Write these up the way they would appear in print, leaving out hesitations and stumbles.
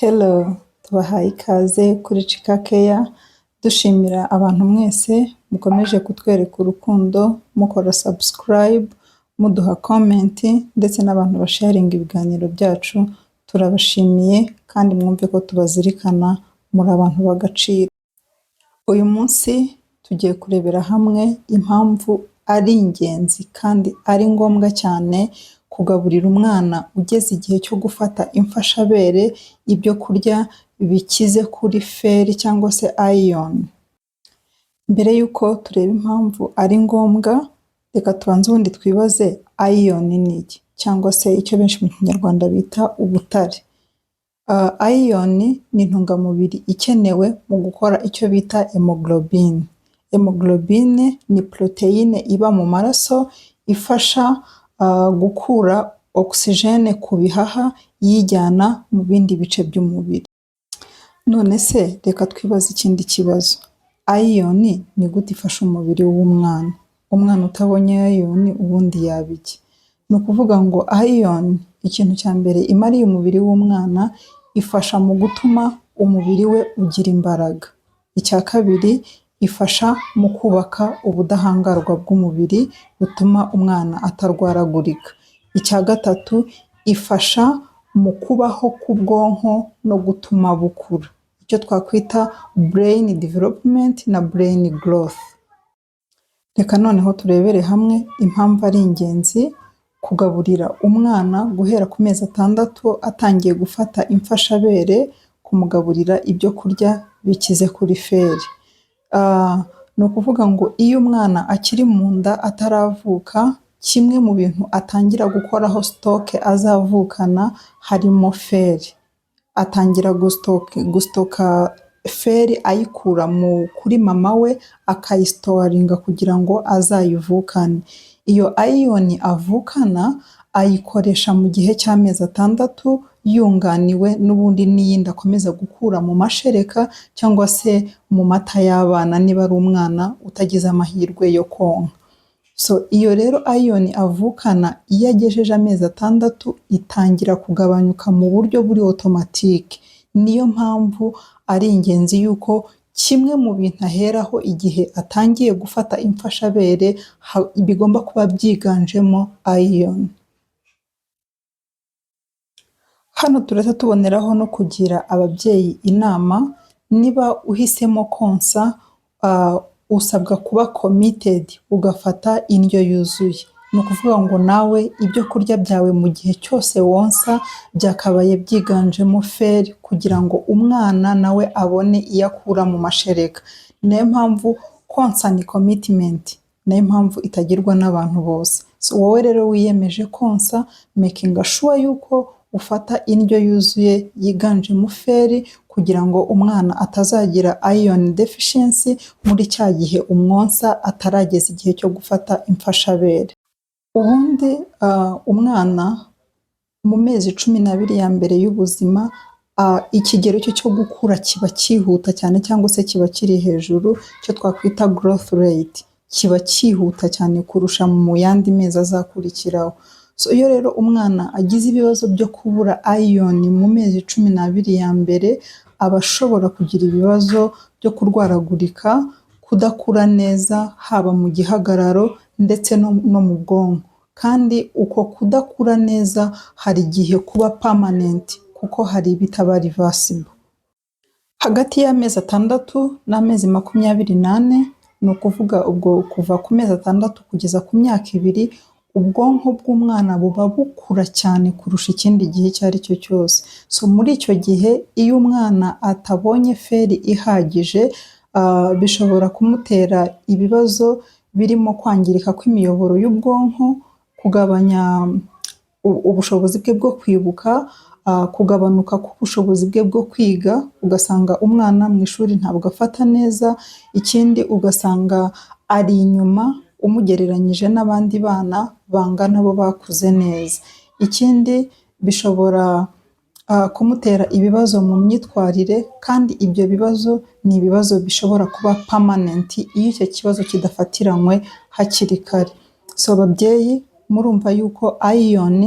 Hello, tubahaye ikaze kuri Chika Care, dushimira abantu mwese mukomeje kutwereka urukundo, mukora subscribe, muduha comment ndetse n'abantu basharinga ibiganiro byacu, turabashimiye kandi mwumve ko tubazirikana, muri abantu b'agaciro. Uyu munsi tugiye kurebera hamwe impamvu ari ingenzi kandi ari ngombwa cyane kugaburira umwana ugeze igihe cyo gufata imfashabere ibyo kurya bikize kuri fer cyangwa se iron. Mbere y'uko tureba impamvu ari ngombwa, reka tubanze ubundi twibaze: iron ni iki? Cyangwa se icyo benshi mu Kinyarwanda bita ubutare. Iron ni intungamubiri ikenewe mu gukora icyo bita hémoglobine. Hémoglobine ni poroteyine iba mu maraso ifasha gukura oxygène ku bihaha iyijyana mu bindi bice by'umubiri. None se reka twibaze ikindi kibazo: iron ni gute ifasha umubiri w'umwana? Umwana utabonye iron ubundi yaba iki? Ni ukuvuga ngo iron, ikintu cya mbere imariye umubiri w'umwana, ifasha mu gutuma umubiri we ugira imbaraga. Icya kabiri, ifasha mu kubaka ubudahangarwa bw'umubiri butuma umwana atarwaragurika. Icya gatatu, ifasha mu kubaho k'ubwonko no gutuma bukura, icyo twakwita brain development na brain growth. Reka noneho turebere hamwe impamvu ari ingenzi kugaburira umwana guhera ku mezi 6 atangiye gufata imfashabere, kumugaburira ibyo kurya bikize kuri fer. Ni ukuvuga ngo iyo umwana akiri mu nda ataravuka, kimwe mu bintu atangira gukoraho stock azavukana harimo fer. Atangira gustocka fer ayikura kuri mama we, akayistoringa kugira ngo azayivukane. Iyo iron avukana ayikoresha mu gihe cy'amezi 6, yunganiwe n'ubundi n'iyindi akomeza gukura mu mashereka cyangwa se mu mata y'abana, niba ari umwana utagize amahirwe yo konka. So iyo rero iron avukana, iyo agejeje amezi 6 itangira kugabanyuka mu buryo buri automatique. Niyo mpamvu ari ingenzi yuko kimwe mu bintu aheraho igihe atangiye gufata imfashabere bigomba kuba byiganjemo iron. Hano turahita tuboneraho no kugira ababyeyi inama: niba uhisemo konsa, usabwa kuba committed, ugafata indyo yuzuye. Ni ukuvuga ngo nawe ibyo kurya byawe mu gihe cyose wonsa byakabaye byiganjemo fer, kugira ngo umwana nawe abone iyo akura mu mashereka. Ni nayo mpamvu konsa ni commitment, niyo mpamvu itagirwa n'abantu bose. So wowe rero wiyemeje konsa, making sure yuko ufata indyo yuzuye yiganjemo fer, kugira ngo umwana atazagira iron deficiency muri cya gihe umwonsa atarageza igihe cyo gufata imfashabere. Ubundi umwana mu mezi 12 ya mbere y'ubuzima, ikigero cye cyo gukura kiba cyihuta cyane cyangwa se kiba kiri hejuru, icyo twakwita growth rate, kiba cyihuta cyane kurusha mu yandi mezi azakurikiraho. So iyo rero umwana agize ibibazo byo kubura iron mu mezi 12 ya mbere, aba ashobora kugira ibibazo byo kurwaragurika, kudakura neza, haba mu gihagararo ndetse no mu bwonko. Kandi uko kudakura neza hari igihe kuba permanent, kuko hari ibitaba reversible. Hagati y'amezi 6 n'amezi 24, ni ukuvuga ubwo kuva ku mezi 6 kugeza ku myaka 2, ubwonko bw'umwana buba bukura cyane kurusha ikindi gihe icyo ari cyo cyose. So muri icyo gihe iyo umwana atabonye fer ihagije, bishobora kumutera ibibazo birimo kwangirika kw'imiyoboro y'ubwonko, kugabanya ubushobozi bwe bwo kwibuka, kugabanuka k'ubushobozi bwe bwo kwiga, ugasanga umwana mu ishuri ntabwo afata neza, ikindi ugasanga ari inyuma umugereranyije n'abandi bana bangana bo bakuze neza. Ikindi, bishobora kumutera ibibazo mu myitwarire, kandi ibyo bibazo ni ibibazo bishobora kuba permanent iyo icyo kibazo kidafatiranywe hakiri kare. So babyeyi, murumva yuko iron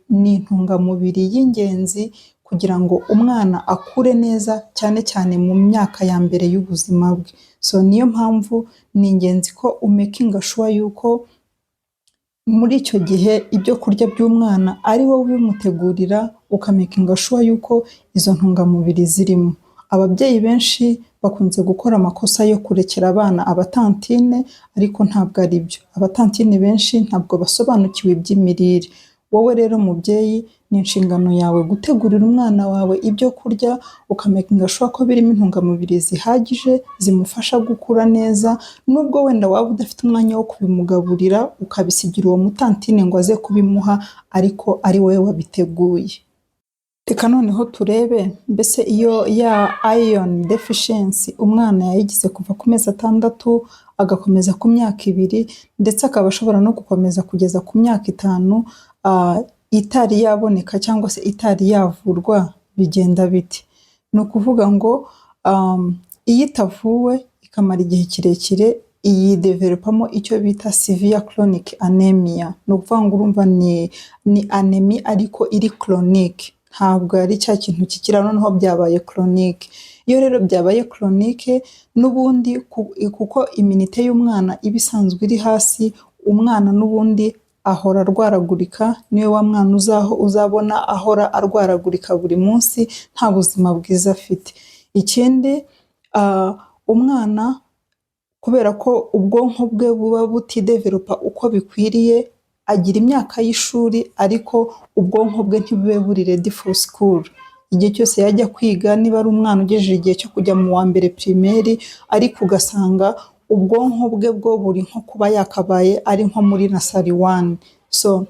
ni intungamubiri y'ingenzi kugira ngo umwana azabeho neza. kugira ngo umwana akure neza, cyane cyane mu myaka ya mbere y'ubuzima bwe. So niyo mpamvu ni ingenzi ko umakinga sure yuko muri icyo gihe ibyo kurya by'umwana ari wowe ubimutegurira, ukamakinga sure yuko izo ntungamubiri zirimo. Ababyeyi benshi bakunze gukora amakosa yo kurekera abana abatantine, ariko ntabwo ari byo. Abatantine benshi ntabwo basobanukiwe iby'imirire. Wowe rero mubyeyi, ni inshingano yawe gutegurira umwana wawe ibyo kurya, ukamakinga sure ko birimo intungamubiri zihagije zimufasha gukura neza, nubwo wenda waba udafite umwanya wo kubimugaburira, ukabisigira uwo mutantine ngo aze kubimuha, ariko ari wowe wabiteguye. Reka noneho turebe mbese iyo ya iron deficiency umwana yayigize kuva ku mezi 6, agakomeza ku myaka 2, ndetse akaba ashobora no gukomeza kugeza ku myaka 5 itari yaboneka cyangwa se itari yavurwa, bigenda bite? Ni ukuvuga ngo iyo itavuwe ikamara igihe kirekire, yidevelopamo icyo bita severe chronic anemia. Ni ukuvuga ngo urumva ni anemia ariko iri chronic, ntabwo ari cya kintu kikira, noneho byabaye chronic. Iyo rero byabaye chronic n'ubundi, kuko immunité y'umwana iba isanzwe iri hasi, umwana n'ubundi ahora arwaragurika. Niwe wa mwana uzaho uzabona ahora arwaragurika buri munsi, nta buzima bwiza afite. Ikindi, umwana kubera ko ubwonko bwe buba butidevelopa uko bikwiriye, agira imyaka y'ishuri ariko ubwonko bwe ntibube buri ready for school. Igihe cyose yajya kwiga, niba ari umwana ugejeje igihe cyo kujya mu wa mbere primaire, ariko ugasanga ubwonko bwe bwo buri nko kuba yakabaye ari nko muri nursery one. So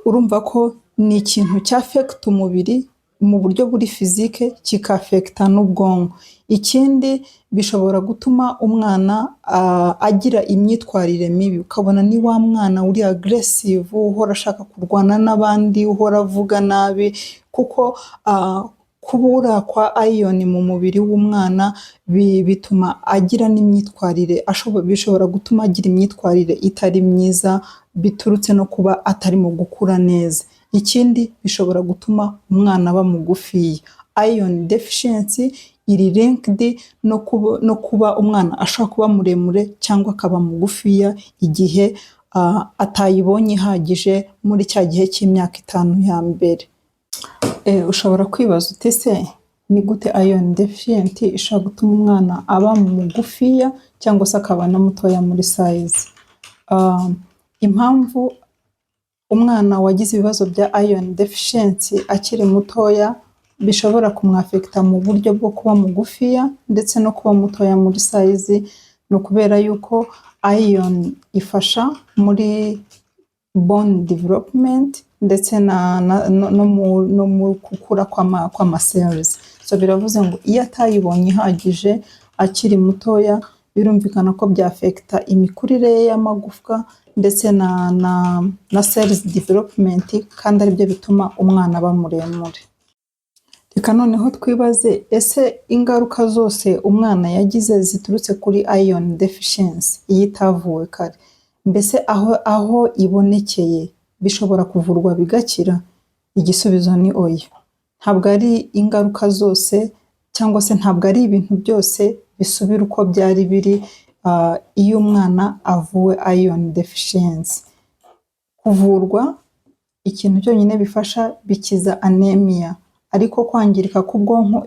urumva ko ni ikintu cyaffecta umubiri mu buryo buri physique, kikaffecta n'ubwonko. Ikindi, bishobora gutuma umwana agira imyitwarire mibi, ukabona ni wa mwana uri aggressive, uhora ashaka kurwana n'abandi, uhora avuga nabi, kuko kubura kwa iron mu mubiri w'umwana bituma agira n'imyitwarire, bishobora gutuma agira imyitwarire itari myiza biturutse no kuba atarimo gukura neza. Ikindi, bishobora gutuma umwana aba mugufiya. Iron deficiency iri linked no kuba umwana ashobora kuba muremure cyangwa akaba mugufiya igihe atayibonye ihagije muri cya gihe cy'imyaka 5 ya mbere. Ushobora kwibaza uti: "Se ni gute iron deficient ishobora gutuma umwana aba mugufiya cyangwa se akaba na mutoya muri size?" Impamvu umwana wagize ibibazo bya iron deficiency akiri mutoya bishobora kumwaffecta mu buryo bwo kuba mugufiya ndetse no kuba mutoya muri size, ni ukubera yuko iron ifasha muri bone development ndetse no mu gukura kw'ama cells. So biravuze ngo iyo atayibonye ihagije akiri mutoya, birumvikana ko byaffecta imikurire ye y'amagufwa ndetse na cells development, kandi aribyo bituma umwana aba muremure. Reka noneho twibaze: ese ingaruka zose umwana yagize ziturutse kuri iron deficiency iyo itavuwe kare, mbese aho ibonekeye bishobora kuvurwa bigakira? Igisubizo ni oya. Ntabwo ari ingaruka zose cyangwa se ntabwo ari ibintu byose bisubira uko byari biri iyo umwana avuwe iron deficiency. Kuvurwa, ikintu cyonyine bifasha, bikiza anemia, ariko kwangirika k'ubwonko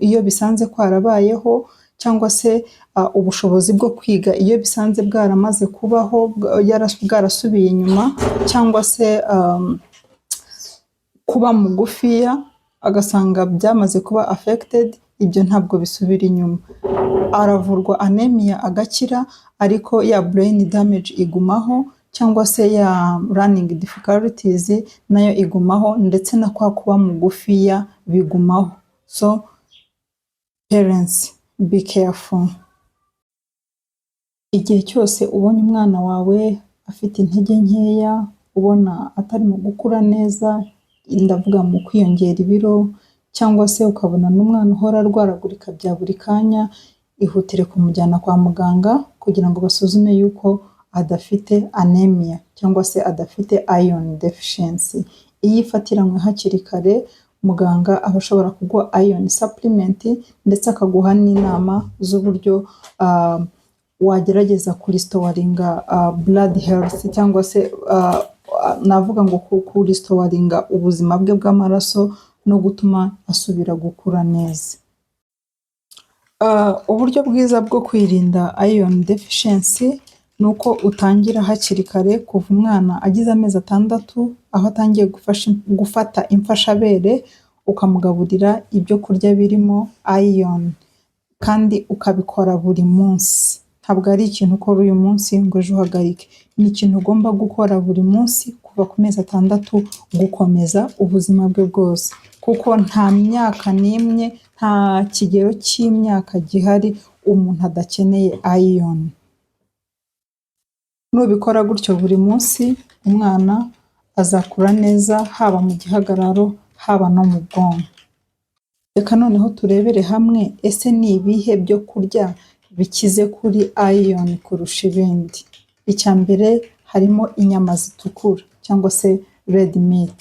iyo bisanze kwarabayeho, cyangwa se ubushobozi bwo kwiga iyo bisanze bwaramaze kubaho, bwarasubiye inyuma, cyangwa se kuba mugufiya agasanga byamaze kuba affected, ibyo ntabwo bisubira inyuma. Aravurwa anemia agakira, ariko ya brain damage igumaho, cyangwa se ya learning difficulties nayo igumaho, ndetse na kwa kuba mugufiya bigumaho. So parents, be careful. Igihe cyose ubonye umwana wawe afite intege nkeya, ubona atarimo gukura neza, ndavuga mu kwiyongera ibiro, cyangwa se ukabona n'umwana uhora arwaragurika bya buri kanya, ihutire kumujyana kwa muganga kugira ngo basuzume yuko adafite anemia cyangwa se adafite iron deficiency. Iyo ifatiranywe hakiri kare, Muganga aba ashobora kuguha iron supplement, ndetse akaguha n'inama z'uburyo wagerageza kurestoringa blood health, cyangwa se navuga ngo kurestoringa ubuzima bwe bw'amaraso no gutuma asubira gukura neza. Uburyo bwiza bwo kwirinda iron deficiency ni uko utangira hakiri kare, kuva umwana agize amezi 6, aho atangiye gufata imfashabere, ukamugaburira ibyo kurya birimo iron, kandi ukabikora buri munsi. Ntabwo ari ikintu ukora uyu munsi ngo ejo uhagarike, ni ikintu ugomba gukora buri munsi kuva ku mezi 6 gukomeza ubuzima bwe bwose, kuko nta myaka n'imwe, nta kigero cy'imyaka gihari umuntu adakeneye iron. Nubikora gutyo buri munsi, umwana azakura neza, haba mu gihagararo, haba no mu bwonko. Reka noneho turebere hamwe: ese ni ibihe byo kurya bikize kuri iron kurusha ibindi? Icya mbere harimo inyama zitukura cyangwa se red meat,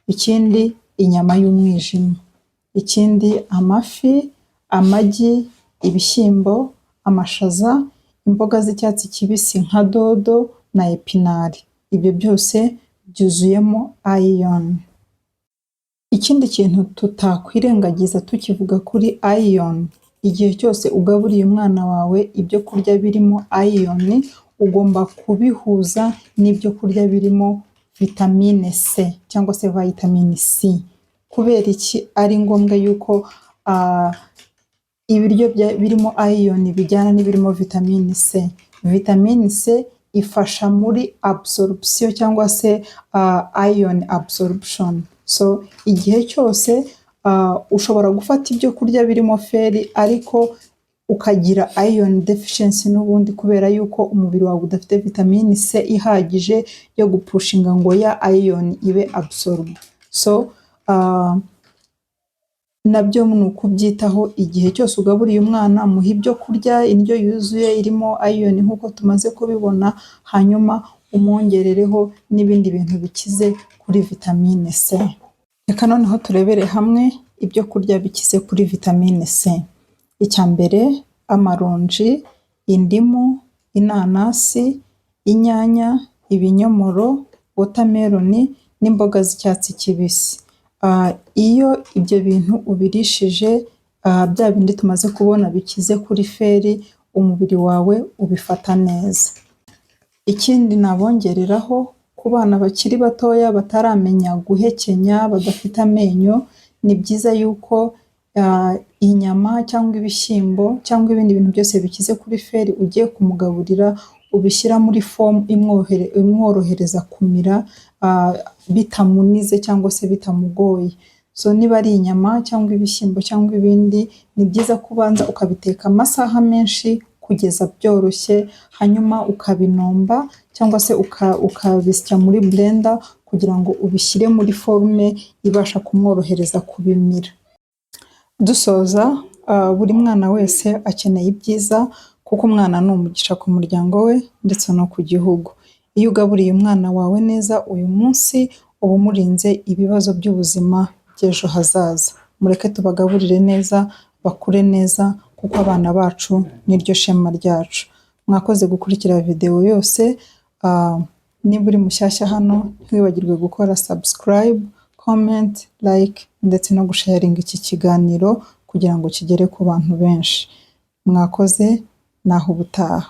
ikindi inyama y'umwijima, ikindi amafi, amagi, ibishyimbo, amashaza, imboga z'icyatsi kibisi nka dodo na epinari. Ibyo byose byuzuyemo iron. Ikindi kintu tutakwirengagiza tukivuga kuri iron, igihe cyose ugaburiye umwana wawe ibyo kurya birimo iron, ugomba kubihuza n'ibyo kurya birimo vitamine C cyangwa se vitamin C. Kubera iki ari ngombwa yuko ibiryo birimo iron bijyana n'ibirimo vitamine C? Vitamine C ifasha muri absorption cyangwa se iron absorption. So igihe cyose ushobora gufata ibyo kurya birimo fer, ariko ukagira iron deficiency n'ubundi, kubera yuko umubiri wawe udafite vitamine C ihagije yo gupushinga ngo ya iron ibe absorbed. So nabyo ni ukubyitaho. Igihe cyose ugaburiye umwana, muha ibyo kurya, indyo yuzuye irimo iron nk'uko tumaze kubibona, hanyuma umwongerereho n'ibindi bintu bikize kuri vitamine C. Reka noneho turebere hamwe ibyo kurya bikize kuri vitamine C. Icya mbere: amaronji, indimu, inanasi, inyanya, ibinyomoro, watermelon n'imboga z'icyatsi kibisi. Iyo ibyo bintu ubirishije bya bindi tumaze kubona bikize kuri fer, umubiri wawe ubifata neza. Ikindi nabongereraho, ku bana bakiri batoya bataramenya guhekenya, badafite amenyo, ni byiza yuko inyama cyangwa ibishyimbo cyangwa ibindi bintu byose bikize kuri fer ugiye kumugaburira, ubishyira muri form imworohereza kumira bitamunize cyangwa se bitamugoye. So niba ari inyama cyangwa ibishyimbo cyangwa ibindi, ni byiza ko ubanza ukabiteka amasaha menshi kugeza byoroshye, hanyuma ukabinomba cyangwa se ukabisya muri blender kugira ngo ubishyire muri forme ibasha kumworohereza kubimira. Dusoza, buri mwana wese akeneye ibyiza, kuko umwana ni umugisha ku muryango we ndetse no ku gihugu. Iyo ugaburiye umwana wawe neza uyu munsi, uba umurinze ibibazo by'ubuzima by'ejo hazaza. Mureke tubagaburire neza, bakure neza, kuko abana bacu niryo shema ryacu. Mwakoze gukurikira videwo yose, niba uri mushyashya hano ntiwibagirwe gukora subscribe, comment, like ndetse no gusharinga iki kiganiro kugira ngo kigere ku bantu benshi. Mwakoze, naho ubutaha.